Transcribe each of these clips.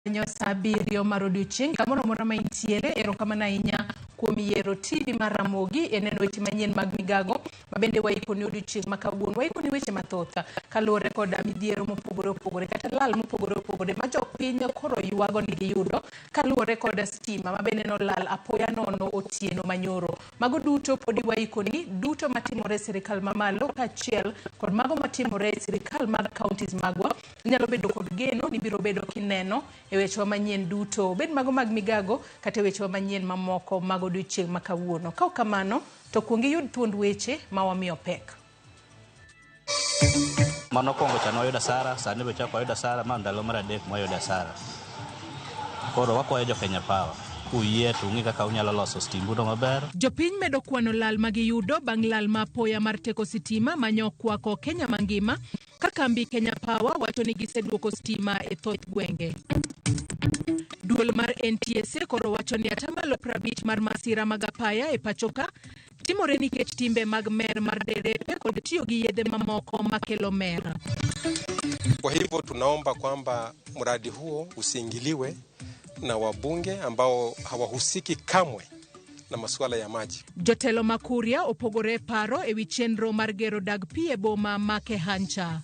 Kanyo saa 7 mar odiochieng' kamoro amora ma intiere. Erokamano ahinya kuom yiero TV mar Ramogi e neno weche manyien mag migago ma bende waikoni odiochieng' ma kawuono. Waikoni weche mathoth kaluwore kod midhiero mopogore opogore kata lal mopogore opogore ma jopiny koro ywago ni giyudo kaluwore kod stima ma bende nolal apoya nono otieno manyoro. Mago duto podi waikoni duto matimore e sirikal mamalo kaachiel kod mago matimore e sirikal mag counties magwa. Inyalo bedo kod geno ni biro bedo kineno e wechewa manyien duto, obed mago mag migago kata e wechewa manyien mamoko mag odiochieng' ma kawuono. Ka ok kamano, to kuong iyud thuond weche ma wamiyo pek. Mano kwongo cha nwayudo asara, sani be chak wayudo asara, ma ndalo mar adek mwayudo asara. Koro wakwayo jo Kenya Power, kuyie to ung'i kaka unyalo loso stimbuno maber. Jopiny medo kwano lal ma giyudo bang' lal ma apoya mar teko sitima ma nyokwako Kenya mangima Ka kambi Kenya Power wacho ni giseduoko stima e thoth gwenge. Duol mar NTSA koro wacho ni atamalo 50 mar masira mag apaya e pachoka timore nikech timbe mag mer mar derepe kod tiyo gi yedhe mamoko makelo mer. Kwa hivyo tunaomba kwamba mradi huo usiingiliwe na wabunge ambao hawahusiki kamwe na masuala ya maji. Jotelo ma Kuria opogore e paro ewi chenro mar gero dag pi e boma ma Kehancha.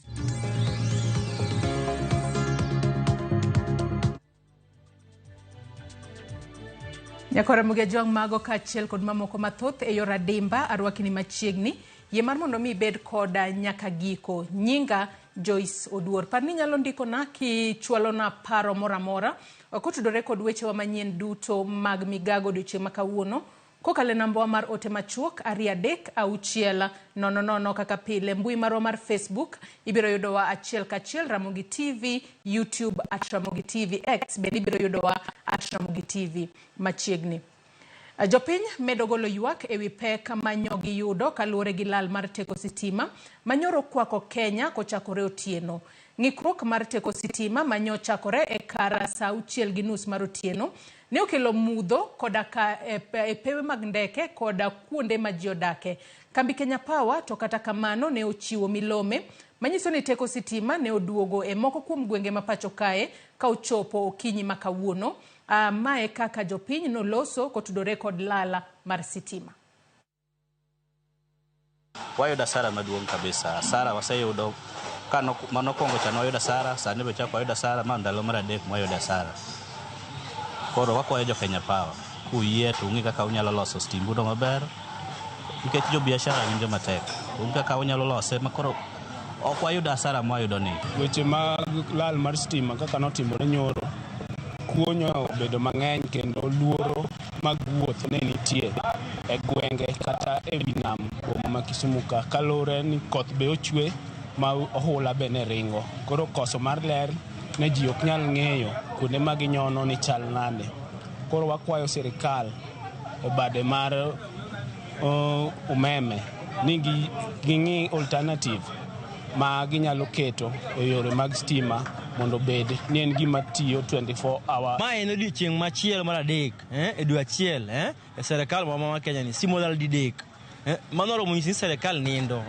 Nyakora Mugia Jwang' mago kaachiel kod mamoko mathoth e yor adimba arwakini machiegni. Yie mar mondo mi ibed koda nyaka giko. Nyinga Joyce Oduor. Par ni inyalo ndikona kichwalona paro moro amora kotudore kod wechewa manyien duto mag migago odiochieng' ma kawuono kokalo e nambawa mar ote machuok 23600 kaka pile. Mbui marwa mar Facebook ibiro yudowa achiel kachiel Ramogi TV, YouTube at Ramogi TV, X bende ibiro yudowa at Ramogi TV machiegni. Jopiny medo golo ywak ewi pek ma nyo giyudo kaluwore gi lal mar teko sitima ma nyoro okwako Kenya kochakore otieno. Ng'ikruok mar teko sitima ma nyo ochakore e kar saa auchiel gi nus mar otieno ne okelo mudho koda ka e pewe mag ndeke koda kuonde ma ji odake. Kambi Kenya Power to kata kamano ne ochiwo milome manyiso ni teko sitima ne oduogo e moko kuom gwenge ma pacho kae ka ochopo okinyi ma kawuono. Ma e kaka jopiny noloso kotudore kod lala mar sitima. Wayudo asara maduong' kabisa. Asara waseyudo ka mano kwongo cha nwayudo asara, sani be chak wayudo asara, ma ndalo mar adek mwayudo asara. Koro wakwayo jo Kenya Power, kuyie to ung'i kaka unyalo loso stimbuno maber, nikech jo biashara winjo matek. Ung'i kaka unyalo lose ma koro ok wayud asara mwayudo ni. Weche mag lal mar stima kaka notimore nyoro, kuonyo obedo mang'eny kendo luoro mag wuoth ne nitie e gwenge kata e wi nam boma ma Kisumu ka kaluwore ni koth be ochwe ma ohula be ne ringo. Koro koso mar ler ne ji ok nyal ng'eyo kuonde ma ginyono ni chal nade. Koro wakwayo sirikal e bade mar umeme ni ging'i alternative ma ginyalo keto e yore mag stima mondo obed ni en gima tiyo 24 hour. Ma en odiochieng' machielo mar adek e dwe achiel e serikal ma Kenya ni stima olal didek. Mano oromo nyisi ni serikal nindo.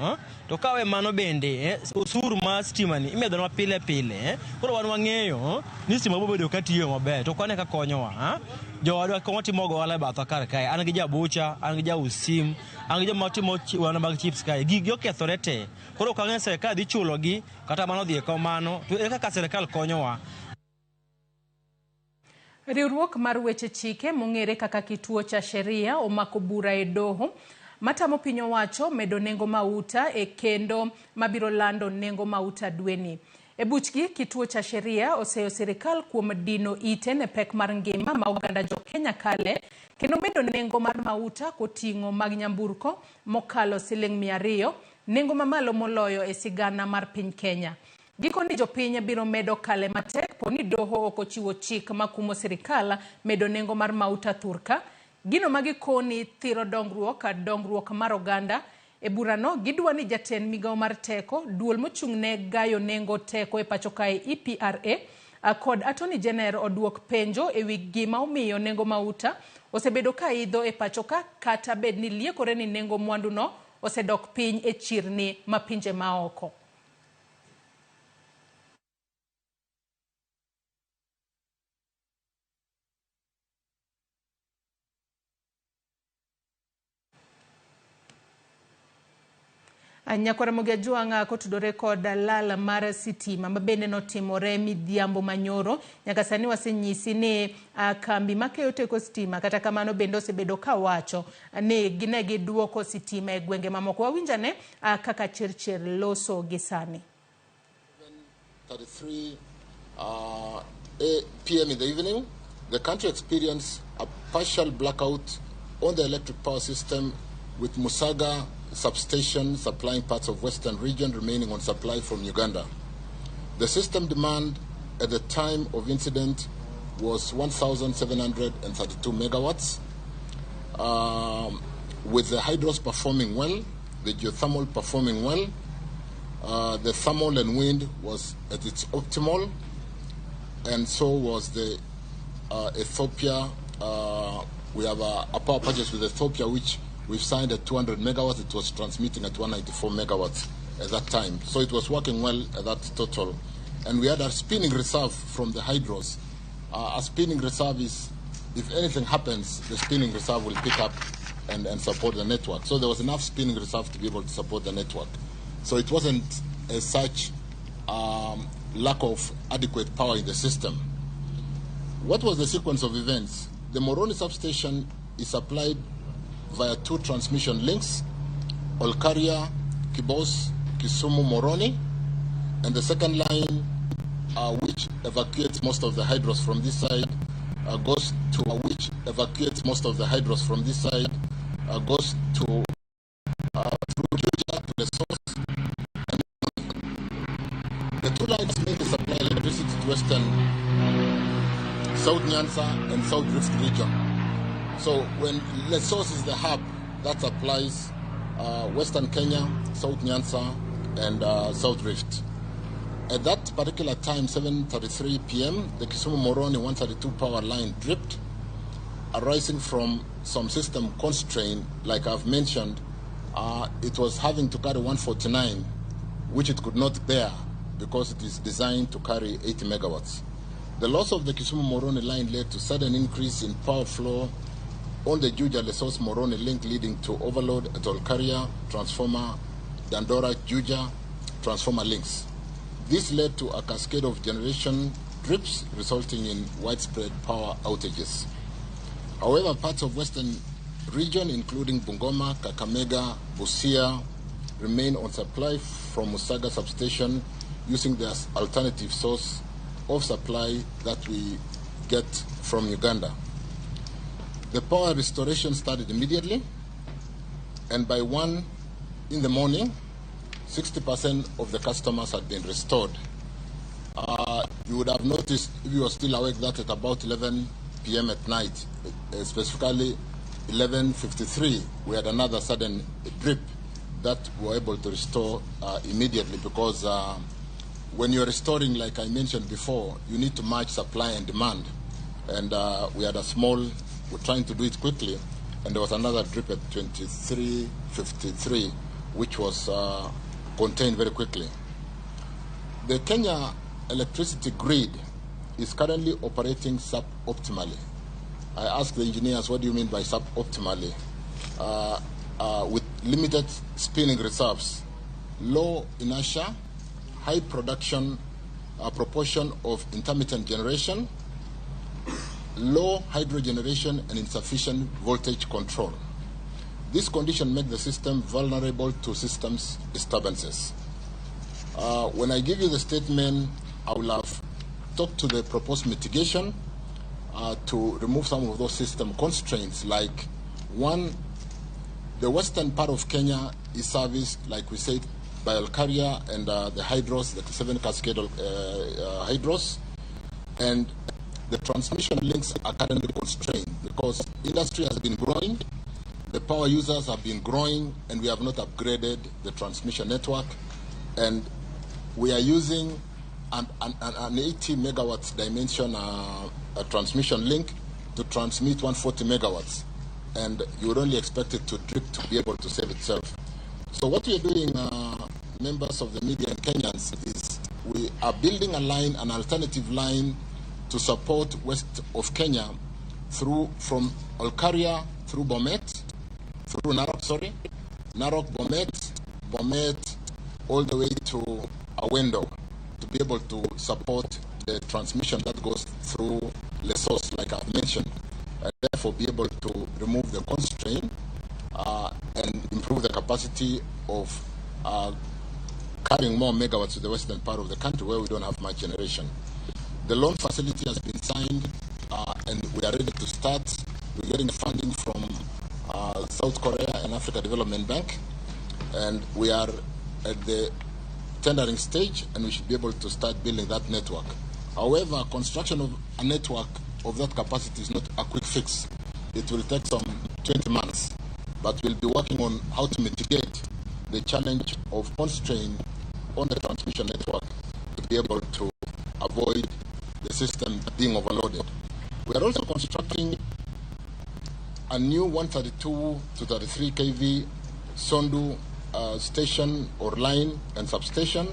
To kawe mano bende osuru mar stima ni imedonwa pile pile. Koro wan wang'eyo ni stima biro bedo katiyo maber to kwane ka konyowa. Jowadwa koma timo ohala e batha kar kae, an gi jabucha, an gi jaus sim, an gi joma timo ohala mag chips kae, gigi okethore te. Koro ok ang'e serikal dhi chulogi kata mano dhi e kamano, to ere kaka serikal konyowa? Riwruok mar weche chike mong'ere kaka Kituo cha Sheria omako bura e doho matamo piny owacho medo nengo mauta e kendo mabiro lando nengo mauta dweni. E buchgi, Kituo cha Sheria oseyo sirikal kuom dino ite ne pek mar ngima ma oganda jo Kenya kale kendo medo nengo mar mauta koting'o mag nyamburko mokalo siling 200, nengo mamalo moloyo e sigana mar piny Kenya. Gikoni jopiny biro medo kale matek po ni doho ok ochiwo chik makumo sirikal medo nengo mar mauta thurka. Gino ma gikoni thiro dongruok mar oganda. E burano gidwa ni jatend migawo mar teko, duol mochung'ne gayo nengo teko e pacho kae EPRA kod Attorney General oduok penjo ewi gima omiyo nengo mauta osebedo ka idho e pacho ka kata bed ni liekore ni nengo mwanduno osedok piny e chirni ma pinje maoko. Nyakwara Ramogi Ajwang' kotudore kod lal mar sitima ma bende notimore midhiambo manyoro. Nyaka sani wasenyisi ni kambi makeyo teko sitima kata kamano bende osebedo kawacho ni gine giduoko sitima e gwenge mamoko. Wawinjane kaka Chirchir loso gi sani. 33 p.m. in the evening, the country experienced a partial blackout on the electric power system, with Musaga substation supplying parts of Western region remaining on supply from Uganda. The system demand at the time of incident was 1,732 megawatts, with the hydros performing well, the geothermal performing well, the thermal and wind was at its optimal, and so was the Ethiopia. We have a power purchase with Ethiopia, which we've signed at 200 megawatts. It was transmitting at 194 megawatts at that time. So it was working well at that total. And we had a spinning reserve from the hydros. A spinning reserve is, if anything happens, the spinning reserve will pick up and support the network. So there was enough spinning reserve to be able to support the network. So it wasn't as such lack of adequate power in the system. What was the sequence of events? The Moroni substation is supplied via two transmission links, Olkaria, Kibos, Kisumu, Moroni, and the second line, which evacuates most of the hydros from this side, goes to which evacuates most of the hydros from this side, goes to through Juja to the source. And the two lines mainly supply electricity to Western, South Nyanza, and South Rift region. So when the source is the hub, that supplies Western Kenya, South Nyanza, and South Rift. At that particular time, 7:33 p.m., the Kisumu Moroni 132 power line dripped, arising from some system constraint, like I've mentioned. It was having to carry 149, which it could not bear because it is designed to carry 80 megawatts. The loss of the Kisumu Moroni line led to sudden increase in power flow on the Juja Lesos Moroni link, leading to overload at Olkaria, Transformer, Dandora, Juja, Transformer links. This led to a cascade of generation drips, resulting in widespread power outages. However, parts of Western region, including Bungoma, Kakamega, Busia, remain on supply from Musaga substation using the alternative source of supply that we get from Uganda. The power restoration started immediately, and by 1 in the morning, 60% of the customers had been restored. You would have noticed, if you are still awake, that at about 11 p.m. at night, specifically 11:53, we had another sudden drip that we were able to restore immediately, because when you're restoring, like I mentioned before, you need to match supply and demand. And we had a small, we're trying to do it quickly, and there was another drip at 23:53, which was contained very quickly. The Kenya electricity grid is currently operating suboptimally. I asked the engineers, what do you mean by suboptimally? With limited spinning reserves, low inertia, high production proportion of intermittent generation, low hydro generation, and insufficient voltage control. This condition makes the system vulnerable to systems disturbances. When I give you the statement, I will have talked to the proposed mitigation to remove some of those system constraints, like one, the western part of Kenya is serviced, like we said, by Olkaria and the hydros, the 7 cascade hydros, and the transmission links are currently constrained because industry has been growing, the power users have been growing, and we have not upgraded the transmission network. And we are using an 80 megawatts dimension a transmission link to transmit 140 megawatts. And you would only expect it to drip to be able to save itself. So what we are doing, members of the media and Kenyans, is we are building a line, an alternative line, to support west of Kenya through from Olkaria through Bomet, through Narok, sorry, Narok, Bomet, Bomet, all the way to Awendo, to be able to support the transmission that goes through Lessos, like I've mentioned, and therefore be able to remove the constraint and improve the capacity of carrying more megawatts to the western part of the country where we don't have much generation. The loan facility has been signed and we are ready to start. We're getting funding from South Korea and Africa Development Bank, and we are at the tendering stage, and we should be able to start building that network. However, construction of a network of that capacity is not a quick fix. It will take some 20 months, but we'll be working on how to mitigate the challenge of constraint on the transmission network to be able to avoid the system being overloaded. We are also constructing a new 132 to 33 kV Sondu station or line and substation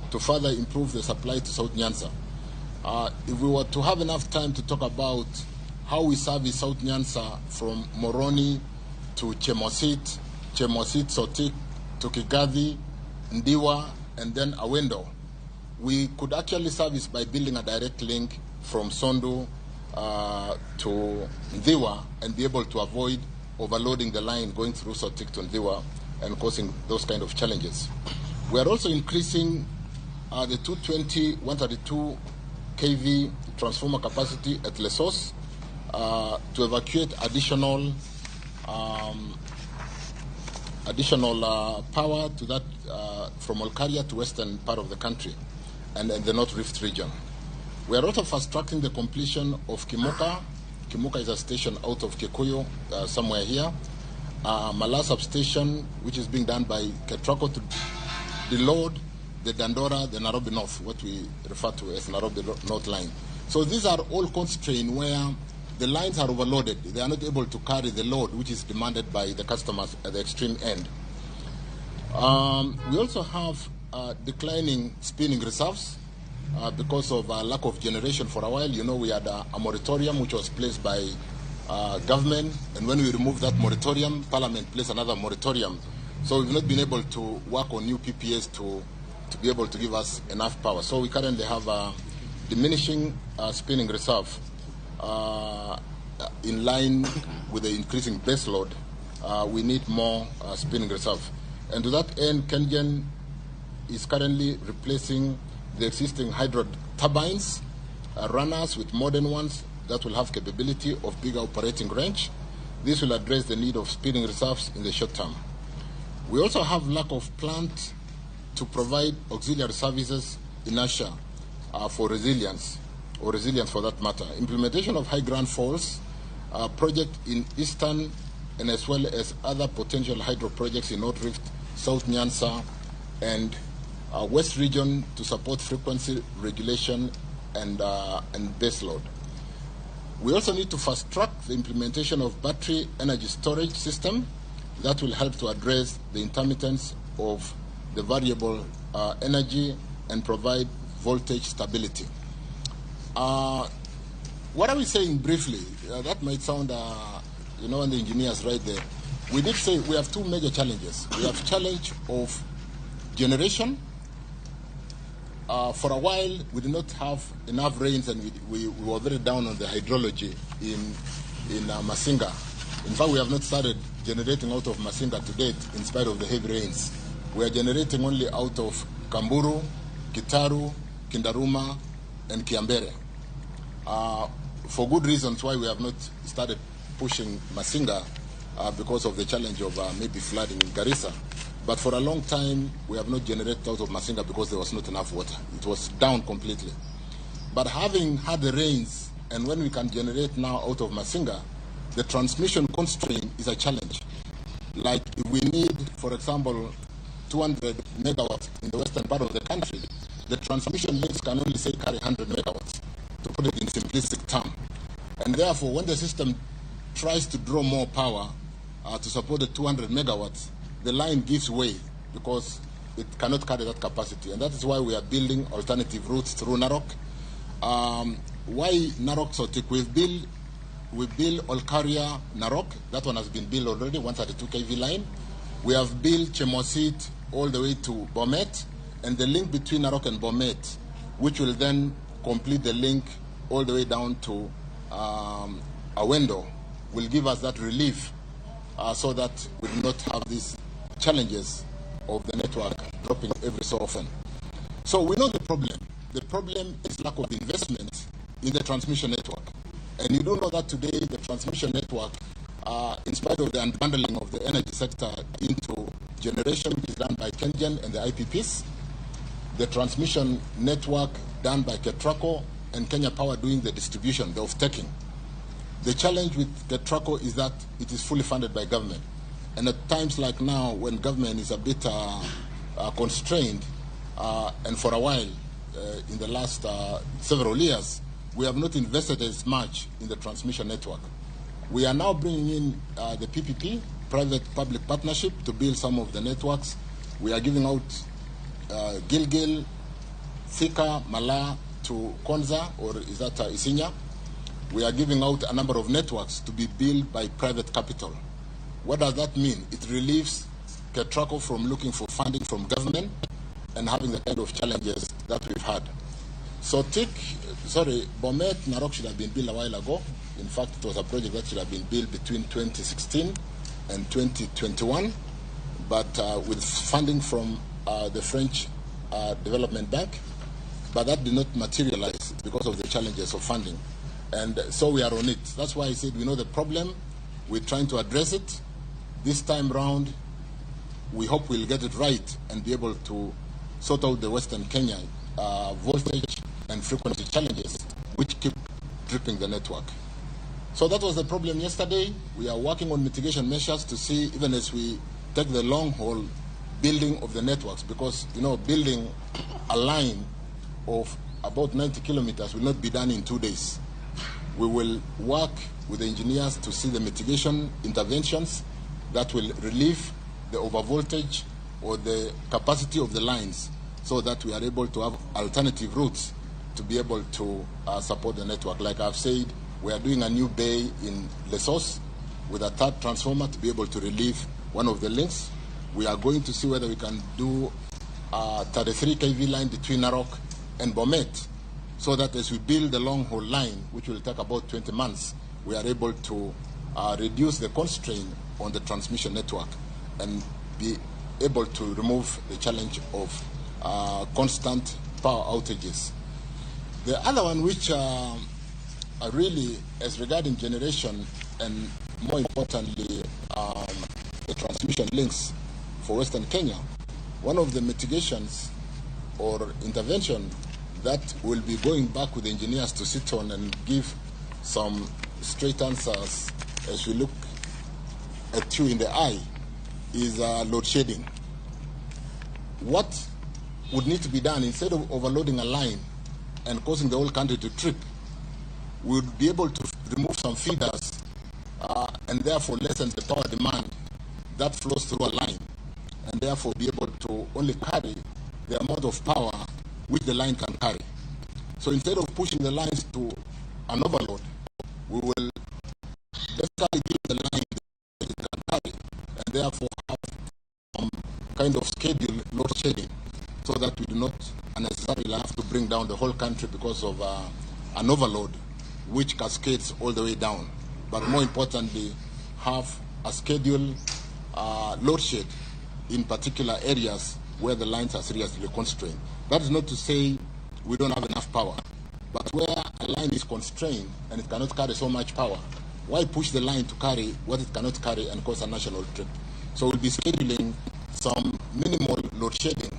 to further improve the supply to South Nyanza. If we were to have enough time to talk about how we service South Nyanza from Moroni to Chemosit, Chemosit, Sotik, to Kigathi, Ndiwa, and then Awendo, we could actually service by building a direct link from Sondu to Ndiwa and be able to avoid overloading the line going through Sotik to Ndiwa and causing those kind of challenges. We are also increasing the 220, 132 kV transformer capacity at Lessos to evacuate additional power to that from Olkaria to western part of the country and the North Rift region. We are also fast-tracking the completion of Kimuka. Kimuka is a station out of Kikuyu, somewhere here. Mala substation, which is being done by Ketraco to deload the Dandora, the Nairobi North, what we refer to as Nairobi North line. So these are all constraints where the lines are overloaded. They are not able to carry the load which is demanded by the customers at the extreme end. We also have declining spinning reserves because of lack of generation for a while. You know, we had a moratorium which was placed by government, and when we removed that moratorium, Parliament placed another moratorium. So we've not been able to work on new PPAs to be able to give us enough power. So we currently have a diminishing spinning reserve in line with the increasing base load. We need more spinning reserve. And to that end, KenGen is currently replacing the existing hydro turbines, runners with modern ones that will have capability of bigger operating range. This will address the need of spinning reserves in the short term. We also have lack of plant to provide auxiliary services inertia for resilience, or resilience for that matter. Implementation of high ground falls project in Eastern and as well as other potential hydro projects in North Rift, South Nyanza, and West region to support frequency regulation and base load. We also need to fast track the implementation of battery energy storage system that will help to address the intermittence of the variable energy and provide voltage stability. What are we saying briefly? That might sound, you know, and the engineers right there. We did say we have two major challenges. We have challenge of generation. For a while, we did not have enough rains, and we were very down on the hydrology in Masinga. In fact, we have not started generating out of Masinga to date, in spite of the heavy rains. We are generating only out of Kamburu, Kitaru, Kindaruma, and Kiambere. For good reasons why we have not started pushing Masinga, because of the challenge of maybe flooding in Garissa. But for a long time, we have not generated out of Masinga because there was not enough water. It was down completely. But having had the rains, and when we can generate now out of Masinga, the transmission constraint is a challenge. Like if we need, for example, 200 megawatts in the western part of the country, the transmission links can only say carry 100 megawatts, to put it in simplistic term. And therefore, when the system tries to draw more power to support the 200 megawatts, the line gives way because it cannot carry that capacity. And that is why we are building alternative routes through Narok. Why Narok Sotik? We built Olkaria Narok. That one has been built already, 132 kV line. We have built Chemosit all the way to Bomet, and the link between Narok and Bomet, which will then complete the link all the way down to Awendo, will give us that relief so that we do not have these challenges of the network dropping every so often. So we know the problem. The problem is lack of investment in the transmission network. And you do know that today the transmission network, in spite of the unbundling of the energy sector into generation, which is done by KenGen and the IPPs, the transmission network done by Ketraco and Kenya Power doing the distribution, the off-taking. The challenge with Ketraco is that it is fully funded by government. And at times like now, when government is a bit constrained, and for a while, in the last several years, we have not invested as much in the transmission network. We are now bringing in the PPP, private-public partnership, to build some of the networks. We are giving out Gilgil, Thika, Mala to Konza, or is that Isinya? We are giving out a number of networks to be built by private capital. What does that mean? It relieves Ketraco from looking for funding from government and having the kind of challenges that we've had. So Bomet Narok should have been built a while ago. In fact, it was a project that should have been built between 2016 and 2021, but with funding from the French Development Bank, but that did not materialize because of the challenges of funding. And so we are on it. That's why I said we know the problem. We're trying to address it. This time round, we hope we'll get it right and be able to sort out the Western Kenya voltage and frequency challenges, which keep tripping the network. So that was the problem yesterday. We are working on mitigation measures to see, even as we take the long haul building of the networks, because, you know, building a line of about 90 kilometers will not be done in 2 days. We will work with the engineers to see the mitigation interventions that will relieve the overvoltage or the capacity of the lines so that we are able to have alternative routes to be able to support the network. Like I've said, we are doing a new bay in Lesos with a third transformer to be able to relieve one of the links. We are going to see whether we can do a 33 kV line between Narok and Bomet, so that as we build the long haul line, which will take about 20 months, we are able to reduce the constraint on the transmission network and be able to remove the challenge of constant power outages. The other one, which really is regarding generation and more importantly the transmission links for Western Kenya, one of the mitigations or intervention that will be going back with the engineers to sit on and give some straight answers as we look at you in the eye is load shedding. What would need to be done, instead of overloading a line and causing the whole country to trip, we would be able to remove some feeders and therefore lessen the power demand that flows through a line, and therefore be able to only carry the amount of power which the line can carry. So instead of pushing the lines to an overload, we will basically give the line that it can carry, and therefore have some kind of scheduled load shedding, so that we do not unnecessarily have to bring down the whole country because of an overload which cascades all the way down. But more importantly, have a scheduled load shed in particular areas where the lines are seriously constrained. That is not to say we don't have enough power, but where a line is constrained and it cannot carry so much power, why push the line to carry what it cannot carry and cause a national trip? So we'll be scheduling some minimal load shedding,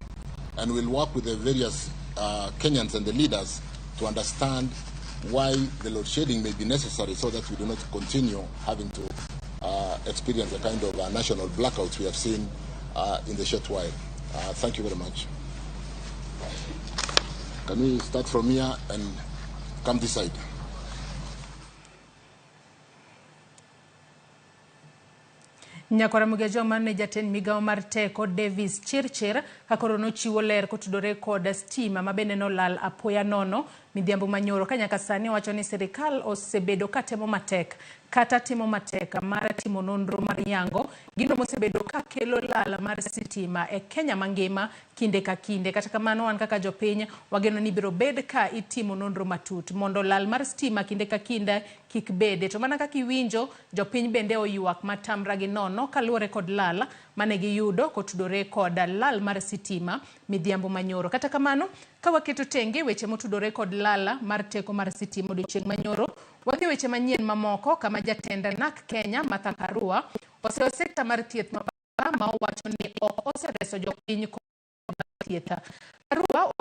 and we'll work with the various Kenyans and the leaders to understand why the load shedding may be necessary, so that we do not continue having to experience the kind of national blackouts we have seen in the short while. Thank you very much. Can we start from here and come this side? Nyakwara Mugejo mane jatend migawo mar teko Davis Chirchir kakoro nochiwo ler kotudore kod stima mabende nolal apoya nono. Midhiambo manyoro ka nyaka sani wacho ni sirikal osebedo ka temo matek kata timo matek mar timo nonro mar yango gino mosebedo ka kelo lal mar sitima e Kenya mangima kinde ka kinde. Kata kamano wan kaka jopiny wageno ni biro bed ka itimo nonro matut mondo lal mar stima kinde ka kinde kik bede. To mana kaka iwinjo, jopiny bende oywak matamra gi nono kaluwore kod lal mane giyudo kotudore kod lal mar sitima midhiambo manyoro. Kata kamano, ka waketo tenge weche motudore kod lal mar teko mar sitima odiochieng' manyoro, wadhi weche manyien mamoko kama jatend NARC Kenya Martha Karua oseyo sekta mar thieth ma owacho ni ok osereso jopiny kod thieth. Karua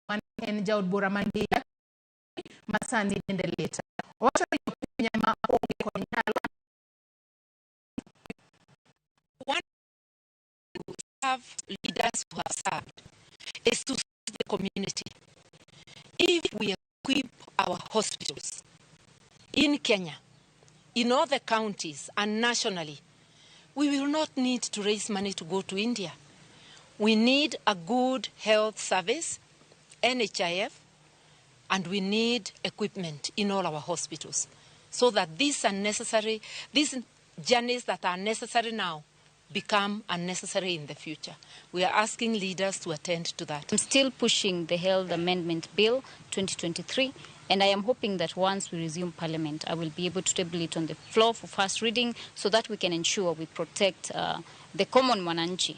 mane en jaod bura ma Ndiya ma sani dende lit. Owacho ni jopiny ma onge kod nyalo have leaders who have served is to serve the community. If we equip our hospitals in Kenya, in all the counties and nationally, we will not need to raise money to go to India. We need a good health service, NHIF, and we need equipment in all our hospitals so that these journeys that are necessary now become unnecessary in the future. We are asking leaders to attend to that. I'm still pushing the Health Amendment Bill 2023, and I am hoping that once we resume Parliament, I will be able to table it on the floor for first reading so that we can ensure we protect the common mwananchi,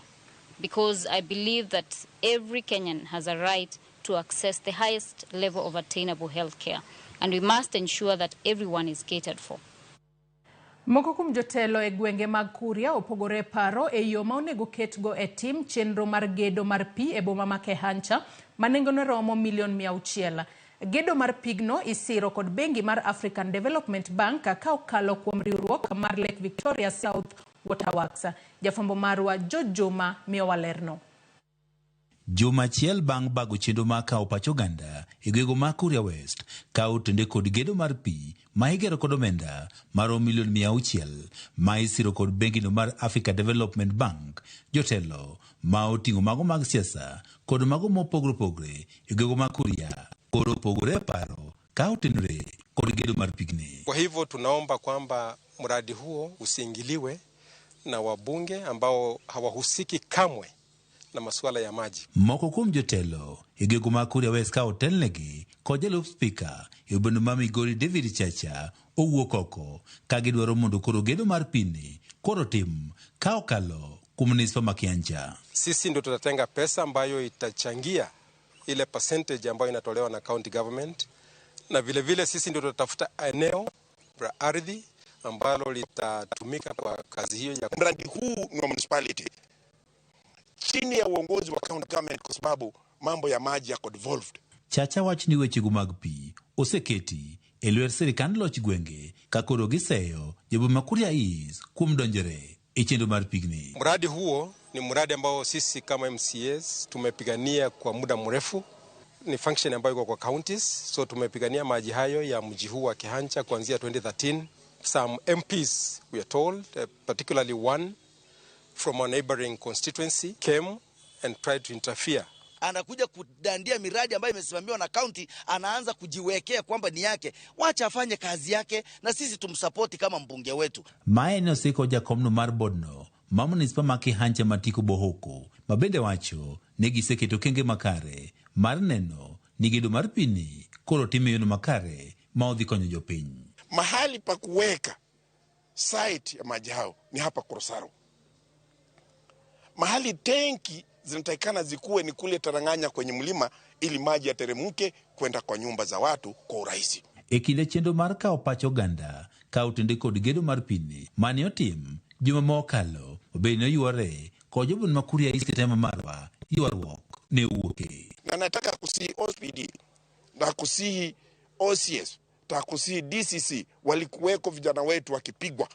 because I believe that every Kenyan has a right to access the highest level of attainable health care, and we must ensure that everyone is catered for. Moko kuom jotelo e gwenge mag Kuria opogore paro e yo ma onego ketgo e tim chenro mar gedo mar pi e boma ma Kehancha ma nengone romo milion 600. Gedo mar pigno isiro kod bengi mar African Development Bank ka okalo kuom riwruok mar Lake Victoria South Waterworks. Jafwambo marwa George Juma miyowa lerno. Juma achiel bang' bago chenro mar kawo pach oganda e gwenge mag Kuria West ka otende kod gedo mar pi ma igero kod omenda maromo milion 600 ma isiro kod bengino mar Africa Development Bank. Jotelo ma oting'o mago mag siasa kod mago mopogore opogore e gwenge mag Kuria koro opogore paro ka otenore kod gedo mar pigni. Kwa hivyo tunaomba kwamba mradi huo usiingiliwe na wabunge ambao hawahusiki kamwe na masuala ya maji. Moko kuom jotelo e gwenge mag Kuria West ka otelnegi kod jalup spika e obendo ma Migori David Chacha owuok oko ka gidwaro mondo koro gedo mar pini koro tim ka okalo kuom manispa ma Kiancha. Sisi ndio tutatenga pesa ambayo itachangia ile percentage ambayo inatolewa na county government, na vile vile sisi ndio tutatafuta eneo la ardhi ambalo litatumika kwa kazi hiyo ya mradi huu. Ni wa municipality chini ya uongozi wa county government, kwa sababu mambo ya maji yako devolved. Chacha wach ni wechego mag pi oseketi e lwet sirikand loch gwenge ka koro giseyo joboma Kuria East kuom donjore e chenro mar pigni. Mradi huo ni mradi ambao sisi kama MCAs tumepigania kwa muda mrefu. Ni function ambayo iko kwa counties, so tumepigania maji hayo ya mji huu wa Kehancha kuanzia 2013. Some MPs, we are told, particularly one from our neighboring constituency, came and tried to interfere. Anakuja kudandia miradi ambayo imesimamiwa na county, anaanza kujiwekea kwamba ni yake. Wacha afanye kazi yake na sisi tumsupport kama mbunge wetu. Mae ne osiko jakomno mar bodno ma manispa ma Kehancha Matiko Bohoko ma bende wacho ni giseketo kenge makare mar neno ni gedo mar pini koro tim e yono makare ma odhi konyo jopiny. Mahali pa kuweka site ya maji hayo ni hapa Korosaro. Mahali tenki zinatakikana zikuwe ni kule Taranganya kwenye mlima, ili maji yateremke kwenda kwa nyumba za watu kwa urahisi. E kinde chenro mar kawo pach oganda ka otende kod gedo mar pini mane otim juma ma okalo obed ni oywore kod jobon ma Kuria East tema marwa ywaruok ne owuoke. Na nataka kusihi OSPD na kusihi OCS na kusihi DCC, walikuweko vijana wetu wakipigwa.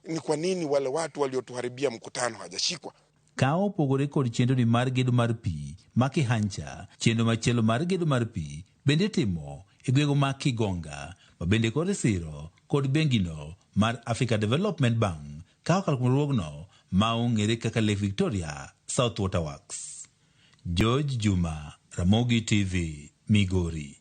Ni kwa nini wale watu waliotuharibia mkutano hawajashikwa? Ka opogore kod chenro ni mar gedo mar pi ma Kehancha, chenro machielo mar gedo mar pi bende timo e gwenge ma Kigonga ma bende kod siro kod bengino mar Africa Development Bank ka okalo kuom riwruogno ma ong'ere kaka Lake Victoria South Waterworks. George Juma, Ramogi TV. Migori.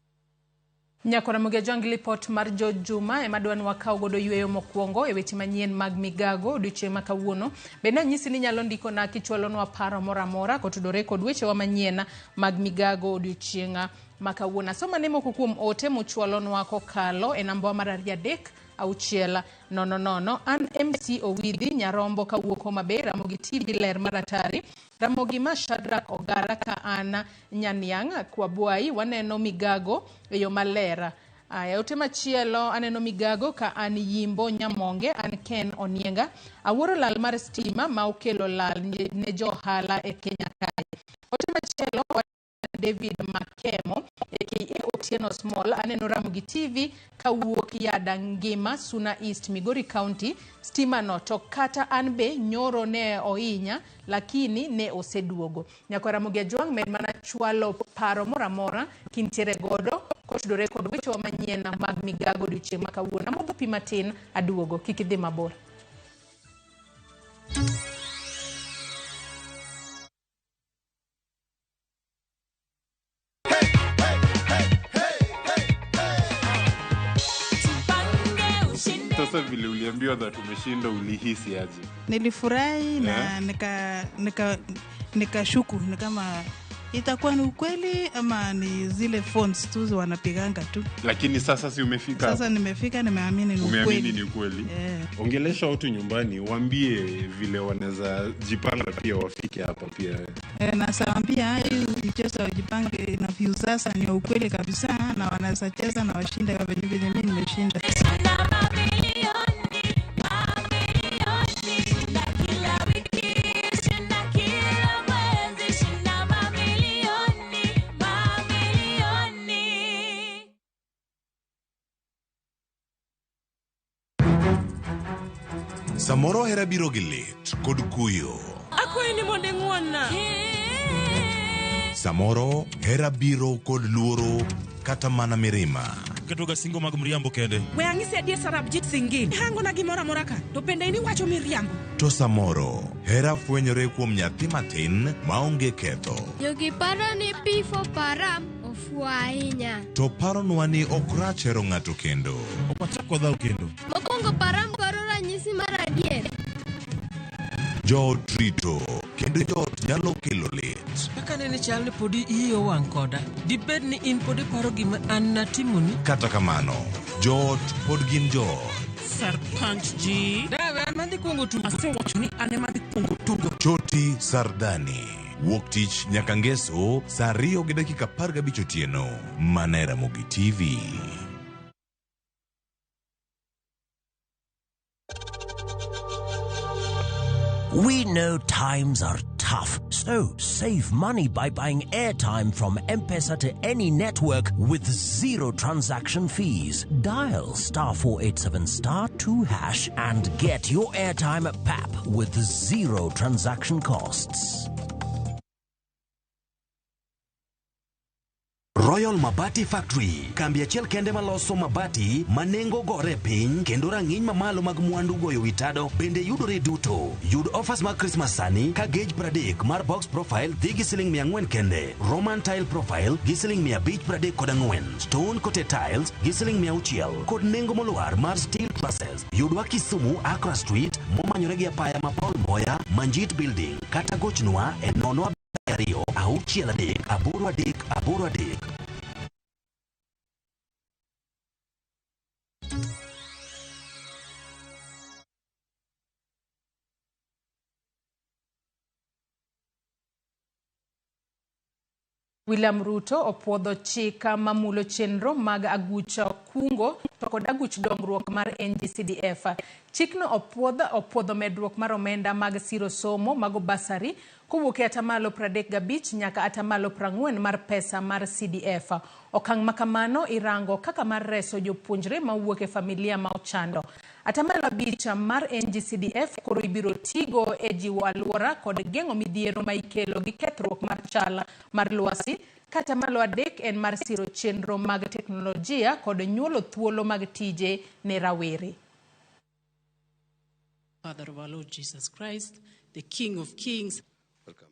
Nyakora Ramogi lipot mar George Juma ema dwa ni wakaw godo yweyo mokwongo e weche manyien mag migago odiochieng' ma kawuono. Bende anyisi ni inyalo ndikona kichwalonwa paro moro amora kotudore kod wechewa manyien mag migago odiochieng' ma kawuono. Asoma ne moko kuom ote muchwalonwa kokalo e namba mar 23 6 0 0. An MC Owidhi Nyarombo kawuok Homa Bay, Ramogi TV ler mar atari. Ramogi ma Shadrack Ogara ka an Nyaniang' Kwabwai waneno migago e yo maler. Aya, ote machielo aneno migago ka an Yimbo Nyamonge, an Ken Onienga. Awuoro lal mar stima ma okelo lal ne johala e Kenya kae. Ote machielo David Makemo aka Otieno Small, aneno Ramogi TV kawuok Yada Ngima, Suna East, Migori County. Stima no to kata an be nyoro ne oinya lakini ne oseduogo. Nyakwa Ramogi Ajwang' med mana chwalo paro moro amora kintiere godo kotudore kod wechewa manyien mag migago odiochieng' ma kawuono. Amodho pi matin aduogo, kik idhi mabor. Sasa vile uliambiwa that umeshinda ulihisi aje? Nilifurahi na nikashuku ni kama itakuwa ni ukweli ama ni zile phones tu wanapiganga tu. Lakini sasa si umefika? Sasa nimefika, nimeamini ni ukweli. Umeamini ni ukweli. Yeah. Ongelesha watu nyumbani, waambie vile wanaweza jipanga pia wafike hapa pia. Nasaambia hii mchezo wa jipange na view sasa ni ukweli kabisa na wanaweza cheza na washinde kama vile mimi nimeshinda. Samoro hera biro gi lit kod kuyo. Akwayi ni mondo ing'won-na. Samoro hera biro kod luoro kata mana mirima. Ketoga singo mag mriambo kende. We ang'isi adier Sarabjit Singh. Hangona gimoro amora ka, to bende in iwacho miriambo. To samoro hera fwenyore kuom nyathi matin maonge ketho. Jogi paro ni P for Param ofuwo ahinya. To paronwa ni ok rach hero ng'ato kendo. Ok wachak wadhaw kendo. Mokwongo Param dwaro ranyisi mar adier. Joot rito kendo joot nyalo kelo lit. Kaka nene chal ni podi iyi owang' koda, dibed ni in pod iparo gima an natimoni? Kata kamano, joot pod gin joot. Sarpanch ji. Dawe an madhi kuongo tugo. Asewacho ni an ema adhi kuongo tugo. Choti Sardani. Wuok tich nyaka ngeso saa 2:15 otieno. Mana e Ramogi TV. We know times are tough, so save money by buying airtime from M-Pesa to any network with zero transaction fees. Dial *487*2# and get your airtime at PAP with zero transaction costs. Royal Mabati Factory, kambi achiel kende maloso mabati manengo gore piny kendo rang'iny mamalo mag mwandu goyo witado bende yudore duto. Yud offers mag Christmas sani ka gauge 30 mar box profile dhi gi siling 400 kende, Roman tile profile gi siling 534, stone coated tiles gi siling 600 kod nengo molwar mar steel trusses. Yudwa Kisumu, Accra Street, momanyore gi apaya ma Paul Moya, Manjit Building, kata gochnwa e 0 2 6 3 8 3 8 3. William Ruto opuodho chik mamulo chenro mag aguch kungo to kod aguch dongruok mar NGCDF. Chikno opuodho medruok mar omenda mag siro somo mago basari kowuok e atamalo 35 nyaka atamalo 40 mar pesa mar CDF. Okang' makamano irango kaka mar reso jopuonjre mawuok e familia ma ochando. Atamalo 5 mar NGCDF koro ibiro tigo e jiwo alwora kod geng'o midhiero ma ikelo gi kethruok mar chal mar lwasi. Kata malo 3 en mar siro chenro mag teknolojia kod nyuolo thuolo mag tije ne rawere. Father of our Lord Jesus Christ, the King of Kings. Welcome.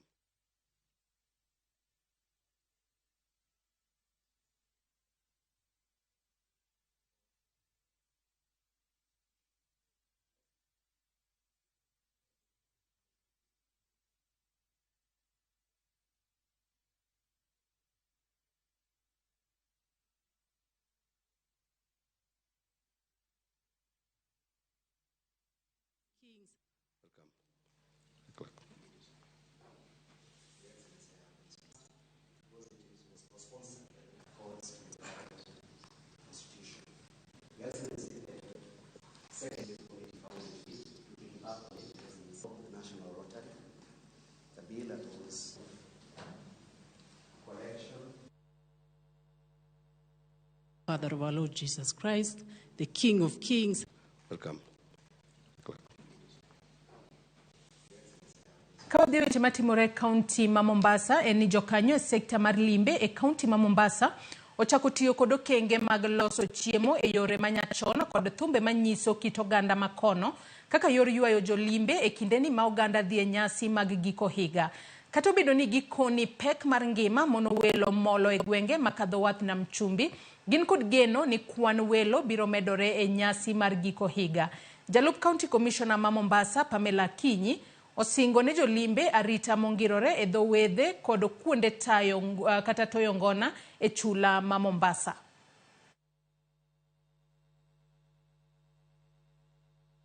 Father of our Lord Jesus Christ, the King of Kings. Welcome. Ka wadhi e weche matimore e kaunti ma Mombasa en ni jokanyo e sekta mar limbe e kaunti ma Mombasa ochako tiyo kod okenge mag loso chiemo e yore manyachon kod thumbe manyiso kit oganda makono kaka yor ywayo jolimbe e kindeni ma oganda dhi e nyasi mag giko higa. Kata obedo ni gikoni pek mar ngima mono welo molo e gwenge makadho wath nam chumbi, gin kod geno ni kwan welo biro medore e nyasi mar giko higa. Jalup County Commissioner ma Mombasa Pamela Akinyi osingo ne jolimbe arita mongirore e dho wedhe kod kuonde tayo kata toyo ngona e chula ma Mombasa.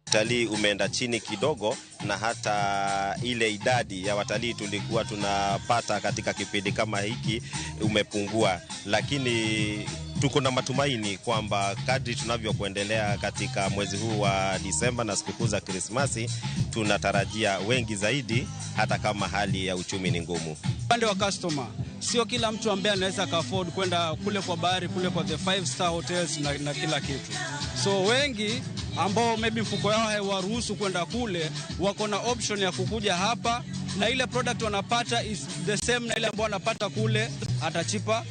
Utalii umeenda chini kidogo, na hata ile idadi ya watalii tulikuwa tunapata katika kipindi kama hiki umepungua, lakini tuko na matumaini kwamba kadri tunavyokuendelea katika mwezi huu wa Disemba na sikukuu za Krismasi, tunatarajia wengi zaidi, hata kama hali ya uchumi ni ngumu. Upande wa customer, sio kila mtu ambaye anaweza afford kwenda kule kwa bahari, kule kwa the 5 star hotels na kila kitu. So wengi ambao maybe mfuko yao haiwaruhusu kwenda kule, wako na option ya kukuja hapa, na ile product wanapata is the same na ile ambayo wanapata kule, atachipa.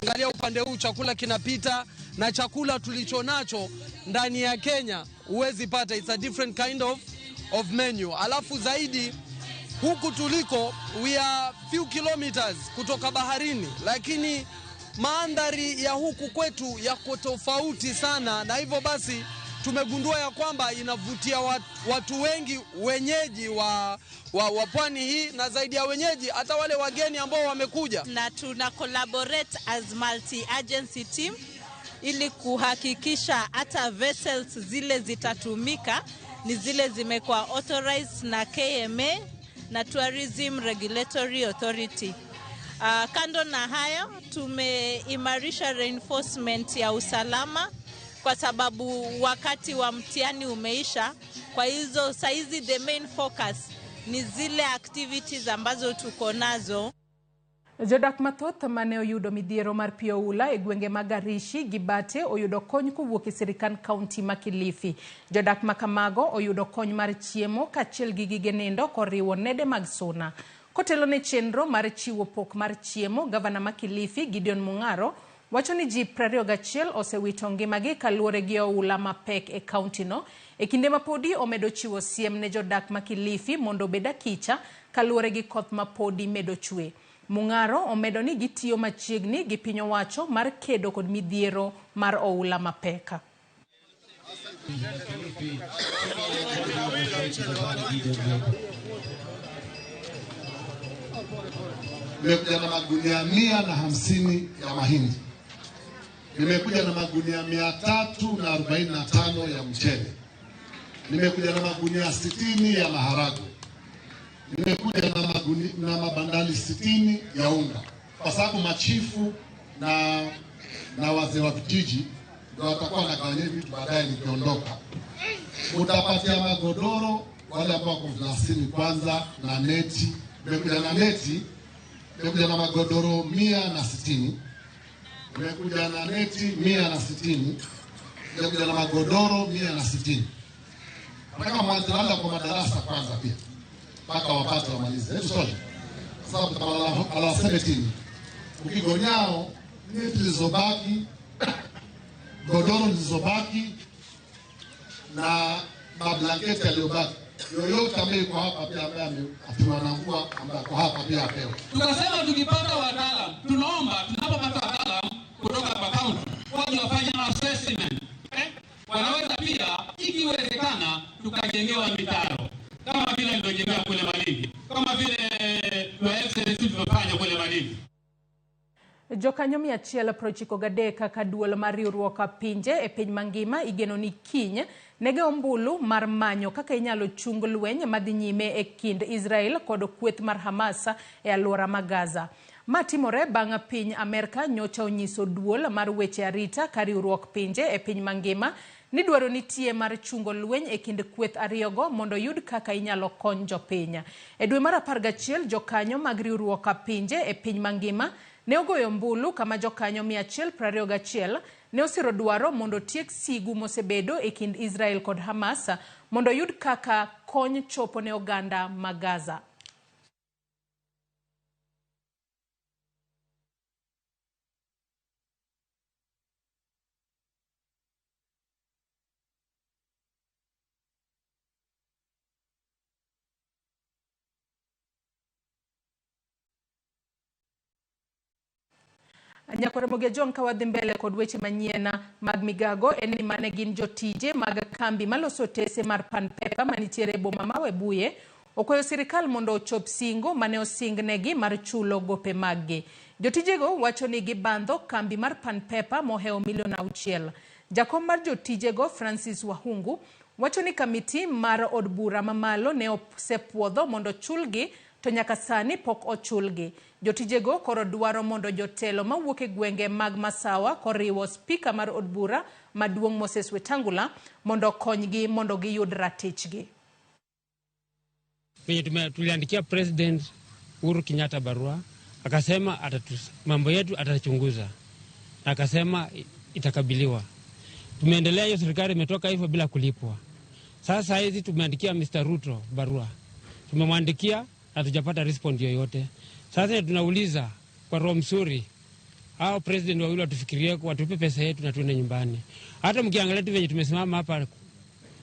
Angalia upande huu chakula kinapita, na chakula tulichonacho ndani ya Kenya huwezi pata, it's a different kind of menu. Alafu zaidi huku tuliko we are few kilometers kutoka baharini, lakini mandhari ya huku kwetu yako tofauti sana, na hivyo basi tumegundua ya kwamba inavutia watu wengi, wenyeji wa pwani hii, na zaidi ya wenyeji hata wale wageni ambao wamekuja. Na tuna collaborate as multi-agency team ili kuhakikisha hata vessels zile zitatumika ni zile zimekuwa authorized na KMA na Tourism Regulatory Authority. Kando na hayo, tumeimarisha reinforcement ya usalama kwa sababu wakati wa mtihani umeisha. Kwa hizo saizi the main focus ni zile activities ambazo tuko nazo. Jodak mathoth mane oyudo midhiero mar pi oula e gwenge mag Arishi gi Bate oyudo kony kowuok e sirikand kaunti ma Kilifi. Jodak makamago oyudo kony mar chiemo kaachiel gi gige nindo koriwo nede mag suna. Kotelo ne chenro mar chiwo pok mar chiemo, gavana ma Kilifi Gideon Mung'aro wacho ni ji 21 osewito ngimagi kaluwore gi oula mapek e kauntino. E kinde ma podi omedo chiwo siem ne jodak ma Kilifi mondo obed akicha kaluwore gi koth ma podi medo chwe. Mung'aro omedo ni gitiyo machiegni gi piny owacho mar kedo kod midhiero mar oula mapek. Nimekuja na magunia 150 ya mahindi. Nimekuja na magunia 345 ya mchele. Nimekuja na magunia 60 ya maharagwe. Nimekuja na magunia na mabandali 60 ya unga. Kwa sababu machifu na wazee wa vijiji ndio watakuwa wanagawanya vitu baadaye nikiondoka. Utapatia magodoro wale ambao wako 30 kwanza na neti. Nimekuja na neti, nimekuja na magodoro 160. Nimekuja na neti 160. Nimekuja na magodoro 160. Nataka mwanze labda kwa madarasa kwanza pia, mpaka wapate wamalize. Hebu sote. Kwa sababu ala 17. Ukigonyao neti zilizobaki, godoro zilizobaki na mablanketi yaliyobaki. Yoyote ambaye yuko hapa pia ambaye ameathiriwa na mvua ambaye yuko hapa pia apewe. Tukasema tukipata wataalamu, tunaomba tunapopata wataalamu kutoka kwa county waje wafanye assessment. Wanaweza pia ikiwezekana tukajengewa mitaro kama vile ilivyojengewa kule Malindi, kama vile wa Excellency tulivyofanya kule Malindi. Jokanyo 193 kaka duol mar riwruok pinje e piny mangima igeno ni kiny nege ombulu mar manyo kaka inyalo chung lweny madhi nyime e kind Israel kod kweth mar Hamas e alwora ma Gaza. Ma timore bang' piny Amerka nyocha onyiso duol mar weche arita ka riwruok pinje e piny mangima ni dwaro nitie mar chungo lweny e kind kweth ariyogo mondo yud kaka inyalo kony jopiny. E dwe mar 11 jokanyo mag riwruok pinje e piny mangima ne ogoyo ombulu kama jokanyo 121 ne osiro dwaro mondo otiek sigu mosebedo e kind Israel kod Hamas mondo oyud kaka kony chopo ne oganda ma Gaza. Nyakwar Jong ka wadhi mbele kod weche manyien mag migago en ni mane gin jotije mag kambi maloso otese mar Pan Paper manitiere e boma ma Webuye okwayo sirikal mondo ochop singo mane osingnegi mar chulo gope maggi. Jotijego wacho ni gibandho kambi mar Pan Paper mohewo milion 6. Jakom mar jotijego Francis Wahungu wacho ni kamiti mar od bura mamalo ne osepuodho mondo chulgi to nyaka sani pok ochulgi. Jotijego koro dwaro mondo jotelo mawuok e gwenge mag Masawa koriwo spika mar od bura maduong' Moses Wetangula mondo okonygi mondo giyud ratichgi. Venye tuliandikia President Uhuru Kenyatta barua, akasema mambo yetu atachunguza, akasema itakabiliwa. Tumeendelea, hiyo serikali imetoka hivyo bila kulipwa. Sasa hizi tumeandikia Mr. Ruto barua, tumemwandikia hatujapata respond yoyote. Sasa tunauliza kwa roho mzuri, hao president wawili watufikirie, watupe pesa yetu na tuende nyumbani. Hata mkiangalia tu venye tumesimama hapa,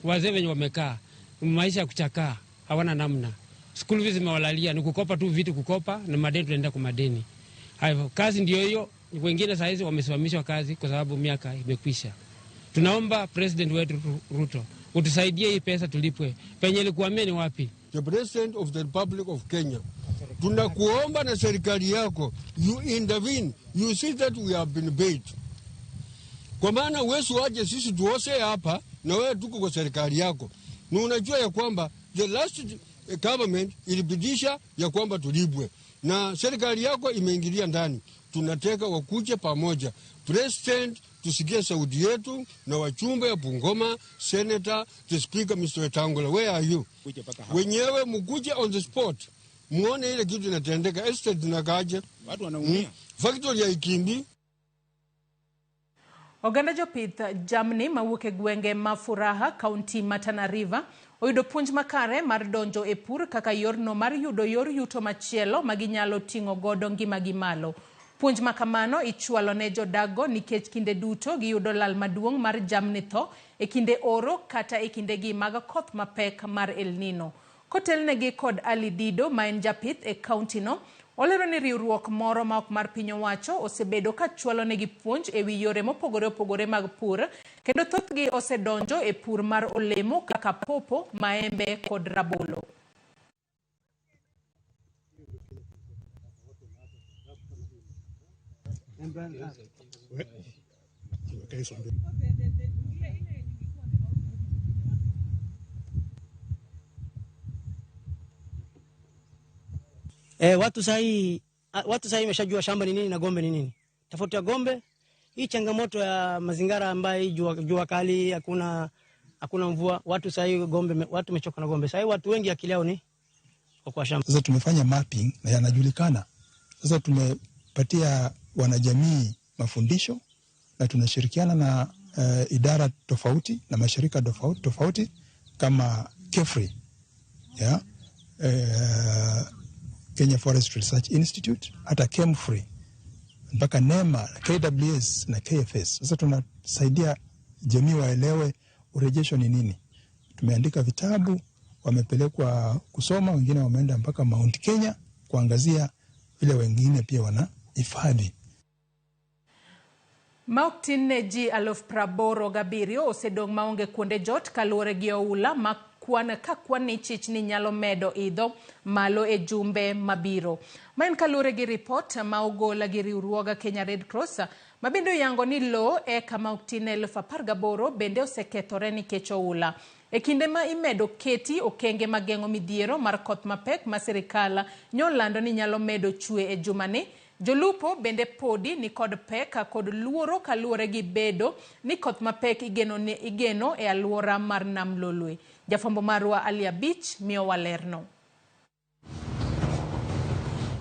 wazee venye wamekaa, maisha ya kuchakaa, hawana namna. School fees zimewalalia, ni kukopa tu vitu kukopa na madeni, tunaenda kwa madeni. Hayo kazi ndio hiyo. Wengine saa hizi wamesimamishwa kazi kwa sababu miaka imekwisha. Tunaomba president wetu Ruto utusaidie hii pesa tulipwe. Penye ilikuwa ni wapi? The President of the Republic of Kenya, tunakuomba na serikali yako, you intervene, you see that we have been paid. Kwa maana wewe waje sisi tuose hapa na wewe tuko kwa serikali yako. Na unajua ya kwamba the last government ilibidisha ya kwamba tulipwe. Na serikali yako imeingilia ndani. Tunataka wakuje pamoja. President, tusikie sauti yetu na wachumba ya Bungoma, Senator, the Speaker Mr. Wetangula, where are you? Wenyewe mkuje on the spot. Muone ile kitu inatendeka, estate inakaje. Watu wanaumia. Factory ya Ikindi. Oganda jopith jamni mawuok e gwenge ma Furaha, kaunti ma Tana River, oyudo puonj makare mar donjo e pur kaka yorno mar yudo yor yuto machielo ma ginyalo ting'o godo ngimagi malo. Puonj ma kamano ichwalo ne jodago nikech kinde duto giyudo lal maduong' mar jamni tho e kinde oro kata e kindegi mag koth mapek mar El Nino. Kotelnegi kod Ali Dido ma en japith e kaunti no, olero ni riwruok moro ma ok mar piny owacho osebedo ka chwalo negi puonj e wi yore mopogore opogore mag pur, kendo thothgi osedonjo e pur mar olemo kaka popo, maembe kod rabolo. Watu sahi imeshajua shamba ni nini na gombe ni nini. Tofauti ya gombe, hii changamoto ya mazingira ambayo jua kali, hakuna mvua, watu sahi gombe, watu mechoka na gombe. Sahi watu wengi akili yao ni kwa shamba. Sasa tumefanya mapping na yanajulikana. Sasa tumepatia wanajamii mafundisho na tunashirikiana na idara tofauti na mashirika tofauti kama KEFRI, yeah? Kenya Forest Research Institute, hata KEMFRI, mpaka NEMA, KWS na KFS. Sasa tunasaidia jamii waelewe urejesho ni nini. Tumeandika vitabu, wamepelekwa kusoma, wengine wameenda mpaka Mount Kenya kuangazia vile wengine pia wanahifadhi. Ma ok tin ne ji 87,000 osedong' maonge kuonde jot kaluwore gi oula ma kwan ka kwan ni chich ni nyalo medo idho malo e jumbe mabiro. Ma en kaluwore gi ripot ma ogol gi riwruog Kenya Red Cross ma bende oyango ni lowo eka ma ok tin 18,000 bende osekethore nikech oula. E kinde ma imedo keti okenge mageng'o midhiero mar koth mapek ma sirikal nyolando ni nyalo medo chwe e jumani, jolupo bende podi ni kod pek kod luoro kaluwore gi bedo ni koth mapek igeno e alwora mar Nam Lolwe. Jafwambo marwa Alia Beach miyowa lerno.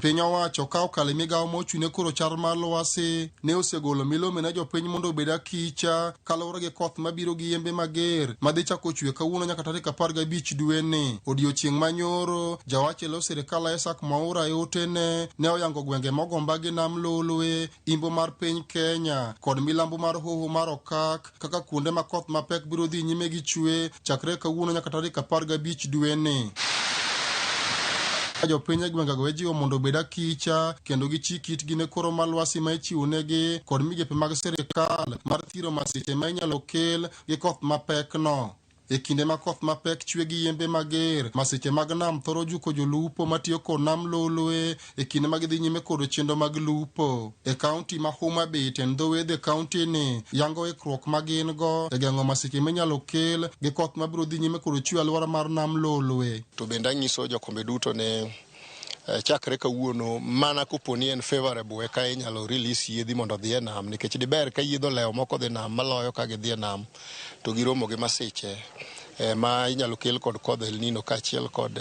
Piny owacho ka okalo e migawo mochung'ne koro chal mar lwasi ne osegolo milome ne jopiny mondo obed akicha kaluwore gi koth mabiro gi yembe mager madhi chako chwe kawuono nyaka tarik 15 dweni. Odiochieng' manyoro, jawach e lo sirikal Isaac Mwaura e otene ne oyango gwenge mogomba gi nam Lolwe, imbo mar piny Kenya kod milambo mar hoho mar Okak kaka kuonde ma koth mapek biro dhi nyime gi chwe chakre kawuono nyaka tarik 15 dweni. Jopiny e gwengego ijiwo mondo obed akicha kendo gichik itgi ne koro mar lwasi ma ichiwonegi kod migepe mag sirikal mar thiro masiche ma inyalo kel gi koth mapek no. E kinde ma koth mapek chwe gi yembe mager, masiche mag nam thoro juko jolupo matiyo kod nam Lolwe e kinde ma gidhi nyime kod chenro mag lupo. E kaunti ma Homa Bay, tend dho wedhe kaunti ni yango ikruok ma gin go e geng'o masiche minyalo kel gi koth mabiro dhi nyime kod chwe alwora mar nam Lolwe. To bende anyiso jokombe duto ne chakre kawuono mana kopo ni en favorable eka inyalo release yiedhi mondo odhi e nam, nikech diber ka yiedhi olewo moko dhi nam maloyo ka gidhi e nam to giromo gi masiche ma inyalo kel kod kodh El Nino kaachiel kod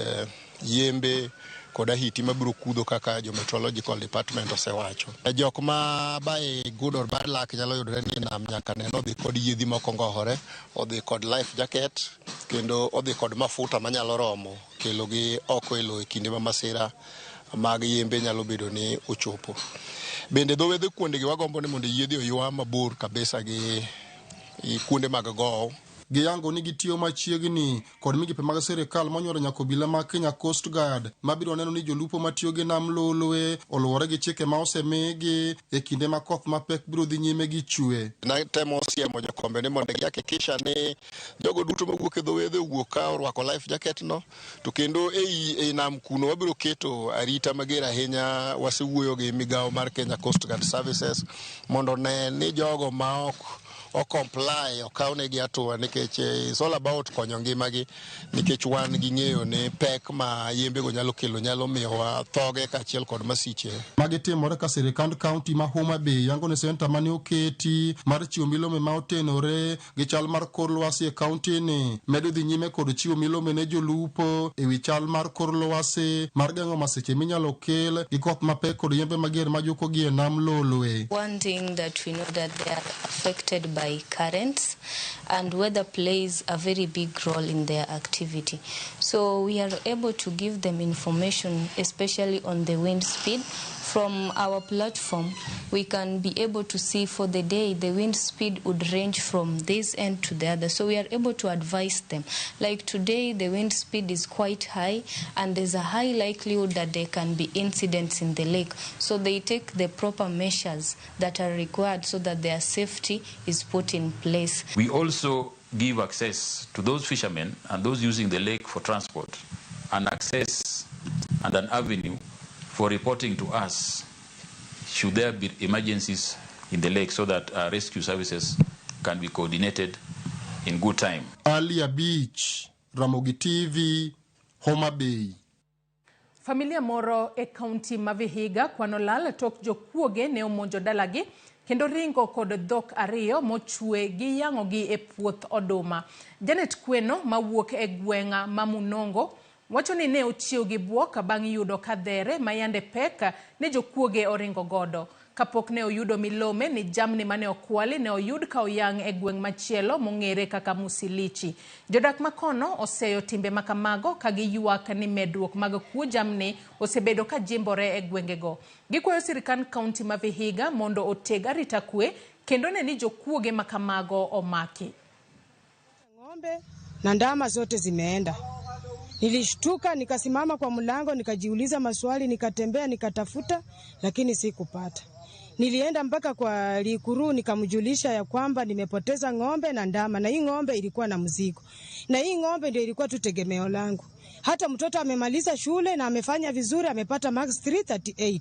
yembe kod ahiti mabiro kudho kaka jo meteorological department osewacho. Jok ma by good or bad luck nyalo yudore ni nam nyaka ne odhi kod yiedhi moko ngohore, odhi kod life jacket kendo odhi kod mafuta manyalo romo kelo gi oko e lowo e kinde ma masira mag yembe nyalo bedo ni ochopo. Bende dho wedhe kuondegi wagombo ni mondo yiedhi oywa mabor kabisa gi kuonde mag gowo. Giyango ni gitiyo machiegni kod migepe mag sirikal monywolo nyaka obila mag Kenya Coast Guard mabiro neno ni jolupo matiyo gi nam Lolwe oluwore gi chike ma osemigi e kinde ma koth mapek biro dhi nyime gi chwe. Natemo siemo jokombe ni mondo gihakikisha ni jogo duto mawuok e dho wedhe owuok ka orwako life jacket no, to kendo ei nam kuno wabiro keto arita mager ahinya. Wasewuoyo gi migawo mar Kenya Coast Guard Services mondo ne ni jogo ma ok o comply okawnegi hatua, nikech it's all about konyo ngimagi, nikech wan gi ng'eyo ni pek ma yembego nyalo kelo nyalo miyowa thoge kaachiel kod masiche. Magi timore ka sirikand kaunti ma Homa Bay yango ni senta mane oketi mar chiwo milome ma otenore gi chal mar kor lwasi e kaunti ni medo dhi nyime kod chiwo milome ne jolupo e wi chal mar kor lwasi mar geng'o masiche minyalo kel gi koth mapek kod yembe mager majukogi e nam Lolwe. One thing that we know that they are affected by currents, and weather plays a very big role in their activity. So we are able to give them information, especially on the wind speed. From our platform, we can be able to see for the day the wind speed would range from this end to the other. So we are able to advise them. Like today, the wind speed is quite high, and there's a high likelihood that there can be incidents in the lake. So they take the proper measures that are required so that their safety is put in place. We also give access to those fishermen and those using the lake for transport, and access and an avenue for reporting to us should there be emergencies in the lake, so that rescue services can be coordinated in good time. Alia Beach, Ramogi TV, Homa Bay. Familia moro e kaunti ma Vihiga kwano lal tok jokuoge ne omonjo dalagi kendo ringo kod dhok ariyo mochwe gi yang'ogi e puoth oduma. Janet Kweno mawuok e gweng'a ma Munongo wacho ni ne ochiew gi buok bang' yudo ka dhere ma yande pek ne jokuoge oringo godo. Kapok ne oyudo milome ni jamni mane okwali ne oyud ka oyang' e gweng' machielo mong'ere kaka Musilichi. Jodak makono oseyo timbe makamago ka giywak ni medruok mag kuo jamni osebedo ka jimbore e gwengego. Gikwayo sirikand kaunti ma Vihiga mondo oteg arita kwe kendo ne ni jokuoge makamago omaki. Ng'ombe na ndama zote zimeenda. Nilishtuka, nikasimama kwa mlango, nikajiuliza maswali, nikatembea, nikatafuta, lakini sikupata. Nilienda mpaka kwa Likuru nikamjulisha ya kwamba nimepoteza ng'ombe na ndama, na hii ng'ombe ilikuwa na mzigo. Na hii ng'ombe ndio ilikuwa tu tegemeo langu. Hata mtoto amemaliza shule na amefanya vizuri, amepata marks 338.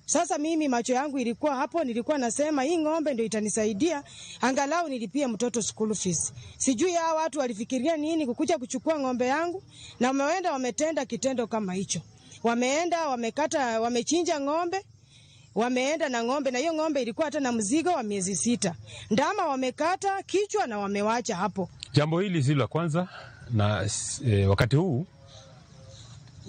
Sasa mimi macho yangu ilikuwa hapo, nilikuwa nasema hii ng'ombe ndio itanisaidia angalau nilipie mtoto school fees. Sijui hao watu walifikiria nini kukuja kuchukua ng'ombe yangu, na wameenda wametenda kitendo kama hicho. Wameenda wamekata, wamechinja ng'ombe, wameenda na ng'ombe, na hiyo ng'ombe ilikuwa hata na mzigo wa miezi 6. Ndama wamekata kichwa na wamewacha hapo. Jambo hili si la kwanza, na wakati huu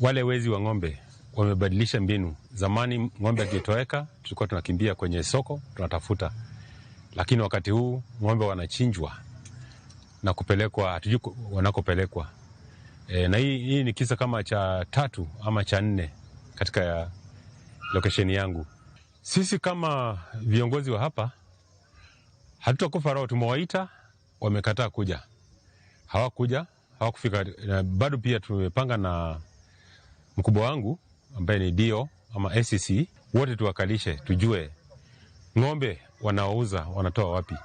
wale wezi wa ng'ombe wamebadilisha mbinu. Zamani ng'ombe akitoweka tulikuwa tunakimbia kwenye soko tunatafuta, lakini wakati huu ng'ombe wanachinjwa na kupelekwa, hatujui wanakopelekwa. Na hii ni kisa kama cha 3 ama cha 4 katika location yangu. Sisi kama viongozi wa hapa hatutakufa roho. Tumewaita, wamekataa kuja, hawakuja, hawakufika. Bado pia tumepanga na mkubwa wangu ambaye ni DO ama SCC, wote tuwakalishe, tujue ng'ombe wanaouza wanatoa wapi.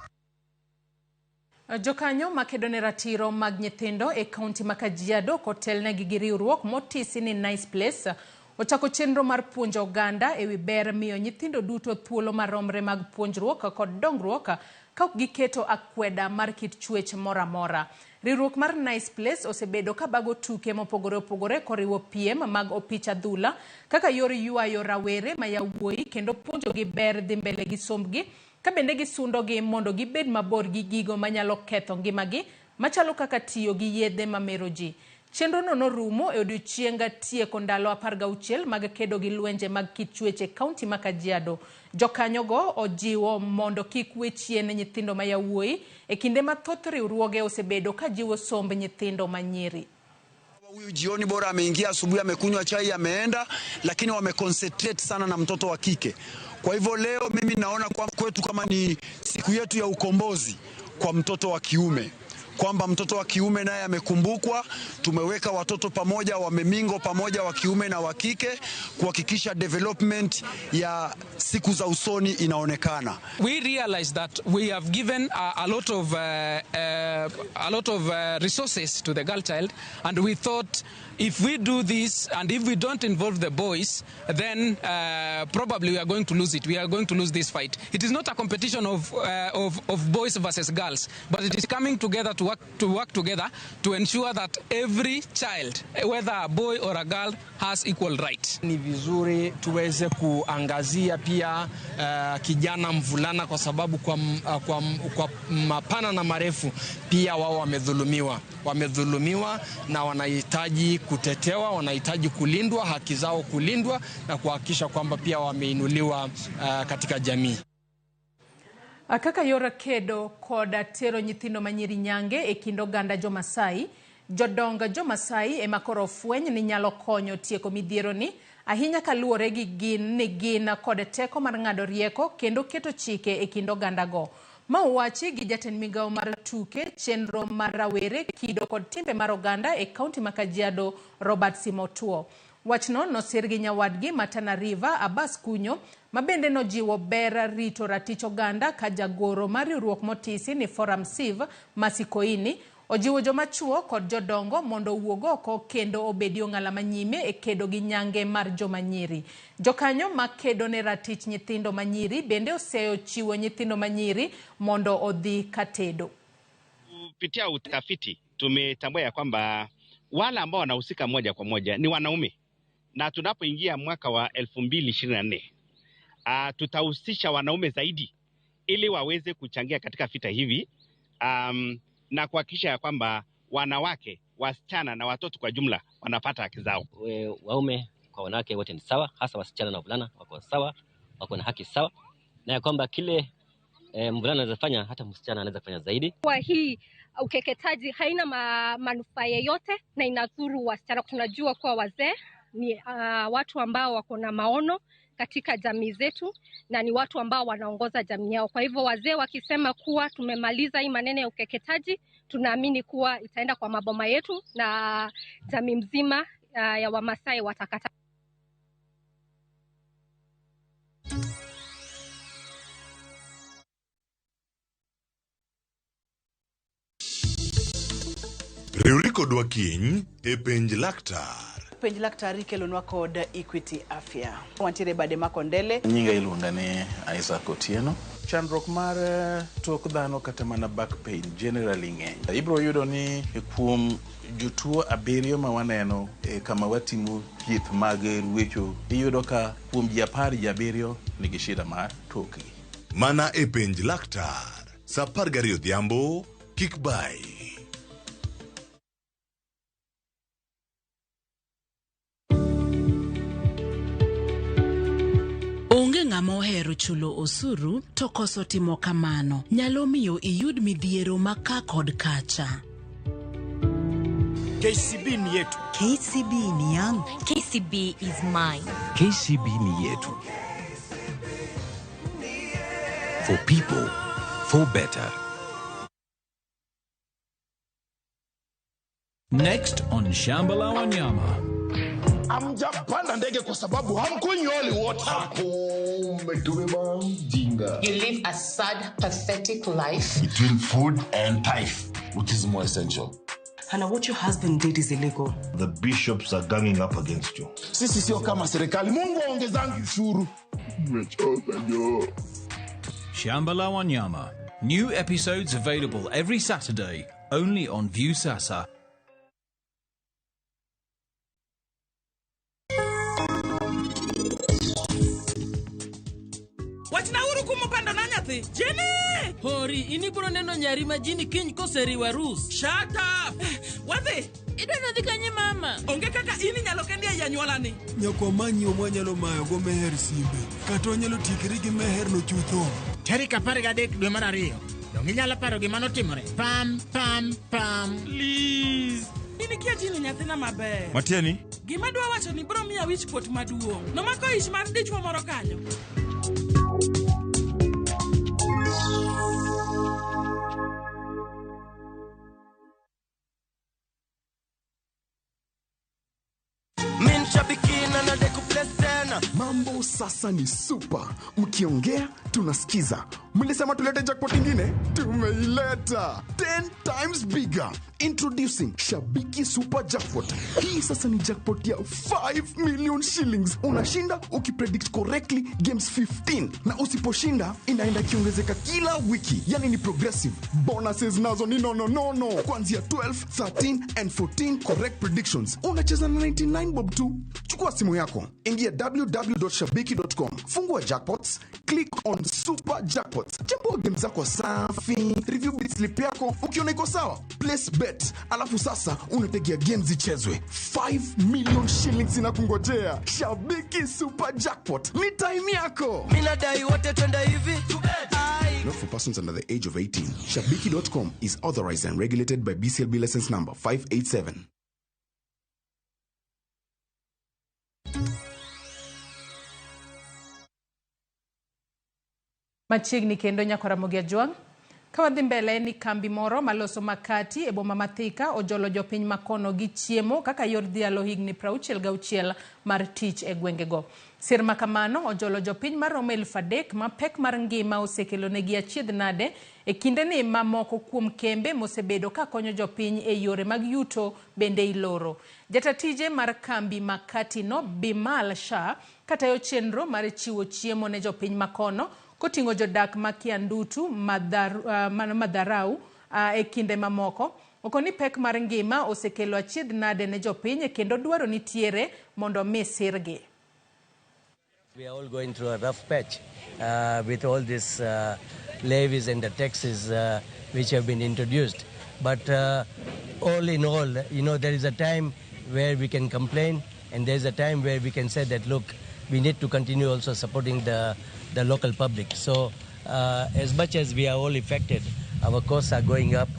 Jokanyo makedo ne ratiro mag nyithindo e kaunti ma Kajiado kotelnegi gi riwruok motisi ni Nice Place ochako chenro mar puonjo oganda ewi ber miyo nyithindo duto thuolo maromre mag puonjruok kod dongruok ka ok giketo akweda mar kit chwech moro amora. Riwruok mar Nice Place osebedo kabago tuke mopogore opogore koriwo piem mag opich adhula kaka yor ywayo rawere ma yawuoyi kendo puonjogi ber dhi mbele gi sombgi ka bende gisundogi mondo gibed mabor gi gigo manyalo ketho ngimagi machalo kaka tiyo gi yedhe mamero ji. Chenrono norumo e odiechieng' tieko ndalo 16 mag kedo gi lwenje mag kit chwech e kaunti ma Kajiado. Jokanyogo ojiwo mondo kik we chien nyithindo ma yawuoyi e kinde ma thoth riwruoge osebedo ka jiwo somb nyithindo ma nyiri. Huyu jioni bora ameingia, asubuhi amekunywa chai ameenda, lakini wameconcentrate sana na mtoto wa kike. Kwa hivyo leo mimi naona kwa kwetu kama ni siku yetu ya ukombozi kwa mtoto wa kiume, kwamba mtoto wa kiume naye amekumbukwa. Tumeweka watoto pamoja, wamemingo pamoja, wa kiume na wa kike, kuhakikisha development ya siku za usoni inaonekana. We realize that we have given a lot of resources to the girl child, and we thought if we do this and if we don't involve the boys, then probably we are going to lose it. We are going to lose this fight. It is not a competition of boys versus girls, but it is coming together to work together to ensure that every child, whether a boy or a girl, has equal rights. Ni vizuri tuweze kuangazia pia kijana mvulana, kwa sababu kwa mapana na marefu pia wao wamedhulumiwa na wanahitaji kutetewa, wanahitaji kulindwa, haki zao kulindwa na kuhakikisha kwamba pia wameinuliwa katika jamii. Kaka yor kedo kod tero nyithindo manyiri nyange e kind oganda Jomasai, jodong Jomasai ema koro ofweny ni nyalo konyo tieko midhiero ni, ahinya kaluwore gi gin ni gin kod teko mar ng'ado rieko kendo keto chike e kind ogandago. Ma owachi gi jatend migawo mar tuke, chenro mar rawere, kido kod timbe mar oganda e kaunti ma Kajiado, Robert Simotuo. Wachno nosir gi nyawadgi ma Tana River, Abbas Kunyo, ma bende nojiwo ber rito ratich oganda ka jagoro mar riwruok motisi ni Forum Civ Masikoini ojiwo joma chuo kod jodongo mondo owuog oko kendo obedi ong'ala manyime e kedo gi nyange mar joma nyiri. Jokanyo ma kedo ne ratich nyithindo manyiri bende oseyo chiwo nyithindo manyiri mondo odhi katedo. Kupitia utafiti tumetambua ya kwamba wale ambao wanahusika moja kwa moja ni wanaume, na tunapoingia mwaka wa 2024 tutahusisha wanaume zaidi ili waweze kuchangia katika vita hivi, na kuhakikisha ya kwamba wanawake, wasichana na watoto kwa jumla wanapata haki zao. Waume kwa wanawake wote ni sawa, hasa wasichana na wavulana wako sawa, wako na haki sawa, na ya kwamba kile mvulana anaweza fanya hata msichana anaweza kufanya zaidi. Kwa hii ukeketaji haina manufaa yoyote na inadhuru wasichana. Tunajua kuwa wazee ni watu ambao wako na maono katika jamii zetu na ni watu ambao wanaongoza jamii yao. Kwa hivyo wazee wakisema kuwa tumemaliza hii maneno ya ukeketaji, tunaamini kuwa itaenda kwa maboma yetu na jamii mzima ya Wamasai watakata. Riwri kodwa kiny e Penj Laktar. Penj Laktar ikelonwa kod Equity Afya. Wantiere bade Makondele. Nyinga iluonga ni Isaac Otieno. Chandruok mar tok dhano kata mana back pain generally ng'eny. Ibiro yudo ni kuom jotuo 7 ma waneno kama watimo thieth mag ruecho, iyudo ka kuom ji 10 ji 7 nigi shida mar tokgi. Mana e Penj Laktar, saa 12 odhiambo, kik bai. ng'ama ohero chulo osuru to koso timo kamano nyalo miyo iyud midhiero ma ka kod kacha. KCB ni yetu. KCB ni yangu. KCB is mine. KCB ni yetu. For people, for better. Next on Shamba la Wanyama. Hamjapanda ndege kwa sababu hamkunywi holy water. Umetubeba mjinga. You live a sad, pathetic life. Between food and tithe, which is more essential? Hannah, what your husband did is illegal. The bishops are ganging up against you. Sisi sio kama serikali. Mungu aongezangi ushuru. Nimechoka jo. Shamba la Wanyama. New episodes available every Saturday, only on Viusasa. Wachna uru kumupando na nyathi. Jini! Hori, in ibiro neno nyari ma Jini kiny koseriwo arus. Shut up! Wadhi! Idwa nodhi kanye mama? Onge kaka in inyalo kendi ei anyuolani. Nyaka wamany yo mwanyalo mayo go meher simbe kata wanyalo tiekre gi meherno chutho. Tarik 13 dwe mar 2. Donge inyalo paro gima notimore? Pam, pam, pam. Please. In ikia Jini nyathina maber. Matieni? Gima dwa wacho ni biro miya wich kuot maduong'. Nomako ich mar dichuo moro kanyo. Mambo sasa ni super. Mkiongea tunasikiza. Mlisema tulete jackpot ingine? Tumeileta. 10 times bigger. Introducing Shabiki Super Jackpot. Hii sasa ni jackpot ya 5 million shillings. Unashinda ukipredict correctly games 15. Na usiposhinda inaenda kiongezeka kila wiki. Yani ni progressive. Bonuses nazo ni no no no no. Kuanzia 12, 13 and 14 correct predictions. Unacheza na 99 bob tu. Chukua simu yako. Ingia www.shabiki.com. Fungua jackpots, click on Super Jackpots. Chambua game zako safi, review bid slip yako, ukiona iko sawa, place bet. Alafu sasa unategea games zichezwe. 5 million shillings inakungojea. Shabiki Super Jackpot. Ni time yako. Mimi nadai wote twende hivi. Not for persons under the age of 18. Shabiki.com is authorized and regulated by BCLB license number 587. Machiegni kendo nyakora Ramogi Ajwang'. Ka wadhi mbele ni kambi moro maloso makati e boma ma Thika ojolo jopiny makono gi chiemo kaka yor dhialo higni 66 mar tich e gwengego. Sir makamano ojolo jopiny maromo 3,000 ma pek mar ngima osekelonegi achiedh nade e kindeni ma moko kuom kembe mosebedo ka konyo jopiny e yore mag yuto bende iloro. Jatatije mar kambi makati no Bimal Shah katayo chenro mar chiwo chiemo ne jopiny makono koting'o jodak ma Kiandutu Madharau e kinde mamoko. Okoni pek mar ngima osekelo achiedh nade ne jopiny kendo dwaro nitiere mondo mi sirgi. We are all going through a rough patch with all these levies and the taxes which have been introduced. But all in all, you know, there is a time where we can complain and there is a time where we can say that, look, we need to continue also supporting the local public. So as much as we are all affected, our costs are going up,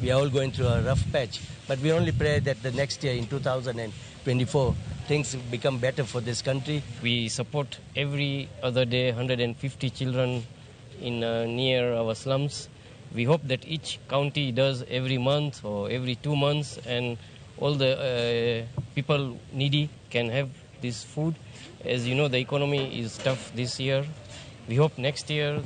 we are all going through a rough patch. But we only pray that the next year in 2024, things become better for this country. We support every other day 150 children in near our slums. We hope that each county does every month or every 2 months, and all the people needy can have this food. As you know, the economy is tough this year. We hope next year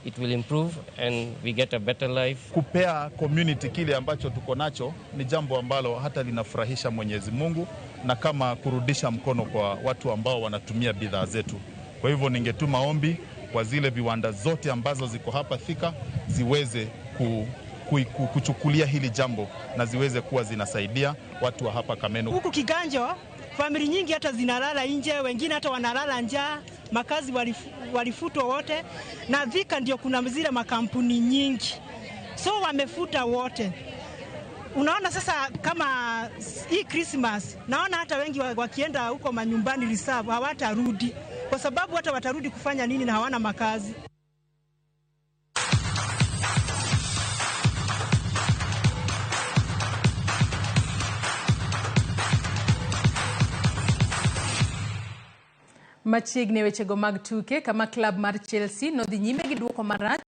it will improve and we get a better life. Kupea community kile ambacho tuko nacho ni jambo ambalo hata linafurahisha Mwenyezi Mungu na kama kurudisha mkono kwa watu ambao wanatumia bidhaa zetu. Kwa hivyo ningetuma ombi kwa zile viwanda zote ambazo ziko hapa Thika ziweze kuchukulia hili jambo na ziweze kuwa zinasaidia watu wa hapa Kameno. Huku Kiganjo famili nyingi hata zinalala nje, wengine hata wanalala njaa, makazi walifutwa wote. Na Thika ndio kuna zile makampuni nyingi, so wamefuta wote. Unaona sasa kama hii Christmas, naona hata wengi wakienda huko manyumbani reserve hawatarudi kwa sababu hata watarudi kufanya nini na hawana makazi? Machiegni e wechego mag tuke kama klab mar Chelsea nodhi nyime gi duoko marach.